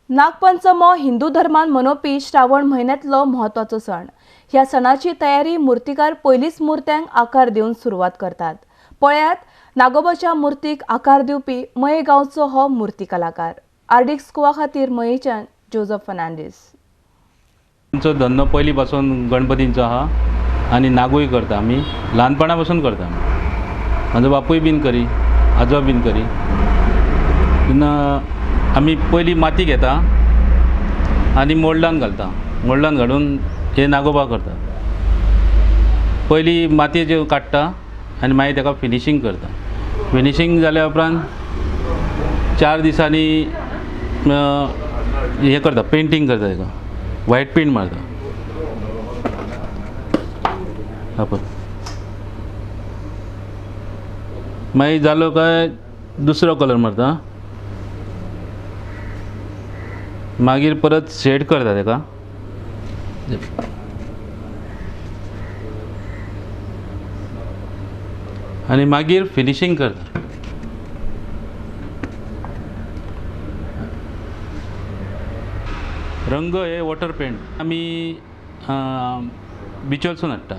नागपंचम हो हिंदू धर्मान मनोवपी श्रावण म्हयन्यांतलो म्हत्वाचो सण. ह्या सणाची तयारी मुर्तीकार पयलींच मुर्त्यांक आकार दिवन सुरवात करतात. पळयात नागोबाच्या मुर्तीक आकार दिवपी मये गांवचो हो मुर्ती कलाकार. आरडीएक्स गोवा खातीर मयेच्यान जोजफ फर्नांडीस. आमचो धंदो पयलीं पासून गणपतींचो आहा आनी नागूय करता आमी, ल्हानपणा पासून करता आमी. म्हाजो बापूय बीन करी, आजो बीन करी. तेन्ना आमी पयलीं माती घेता आनी मोल्डान घालता, मोल्डान घालून हे नागोबा करता. पयलीं मातयेच्यो काडटा आनी मागीर ताका फिनिशींग करता. फिनिशींग जाल्या उपरांत 4 दिसांनी हें करता, पेंटींग करता, ताका वायट पेंट मारता. आपण मागीर जालो काय दुसरो कलर मारता, मागीर परत शेड करता ताका. आनी मागीर फिनिशींग करता. रंग हे वॉटर पेंट आमी बिचोलसून हाडटा.